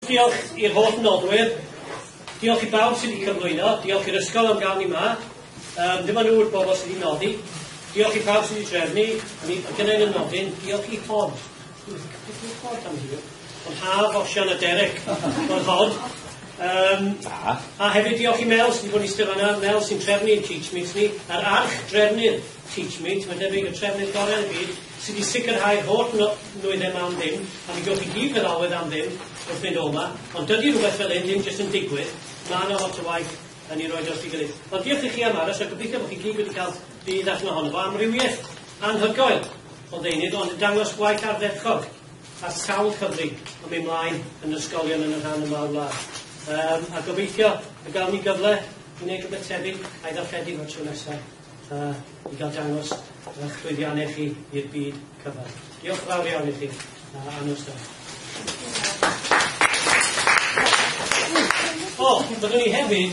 Diolch i'r holl noddwyr, diolch i bawb sydd wedi cyflwyno, diolch i'r ysgol am gael ni 'ma. Dyma nhw'r bobl sydd wedi noddi. Diolch i pawb sydd wedi trefnu, a mi gynnau yn y nodyn, diolch i Hod. Dwi'n methu cyfri Hod am hir. Ond Haf, Osian a Derek oedd Hod. A hefyd diolch i Mel sydd wedi bod yn eistedd fan'na, Mel sy'n trefnu Teach Meet ni, a'r arch drefnydd Teach Meet, mae'n debyg y trefnydd gorau yn y byd, sydd wedi sicrhau'r holl nwyddau yma am ddim, a mi gewch chi gyd feddalwedd am ddim wrth fynd o yma, ond dydy rhywbeth fel hyn ddim jyst yn digwydd, mae yna lot o waith yn ei roi dros ei gilydd. Ond diolch i chi am aros, a gobeithio bod chi gyd wedi cael budd allan ohono fo. Amrywiaeth anhygoel o ddeunydd, ond yn dangos gwaith ardderchog a sawl cyfri yn mynd mlaen yn ysgolion yn y rhan yma o'r wlad. A gobeithio y gawn ni gyfle i wneud rhywbeth tebyg a'i ddarlledu fo'r tro nesaf i gael dangos eich llwyddiannau chi i'r byd cyfan. Diolch yn fawr iawn i chi, a nos da. O, byddwn ni hefyd,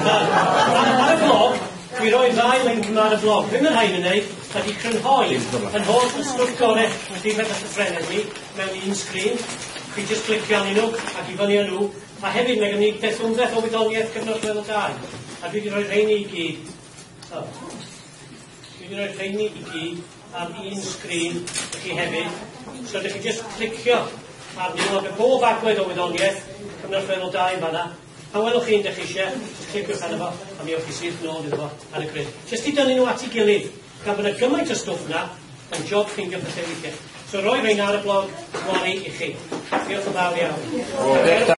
ar y blog, dwi roi ddau link yma ar y blog. Be mae rhain yn wneud ydy crynhoi yn holl y stwff gorau rhifedd a llythrennedd ni mewn un sgrin. Chi jyst clicio arnyn nhw ac i fyny â nhw. A hefyd mae gen i beth ymdrech o wyddoniaeth cyfnod lefel 2. A dwi wedi rhoi rheini i gyd. O. Dwi wedi rhoi rheini i gyd ar un sgrin i chi hefyd. So ydych chi jyst clicio arnyn nhw ac y bob agwedd o wyddoniaeth cyfnod lefel 2 fan'na. Pan welwch chi'n dych chi eisiau, jyst cliciwch arno fo a mi ewch chi syth nôl iddo fo ar y grid. Jyst i dynnu nhw at ei gilydd, gan bod yna gymaint o stwff yna, mae'n job ffeindio pethau weithiau. So roi rheina ar y blog fory i chi. Diolch yn fawr iawn.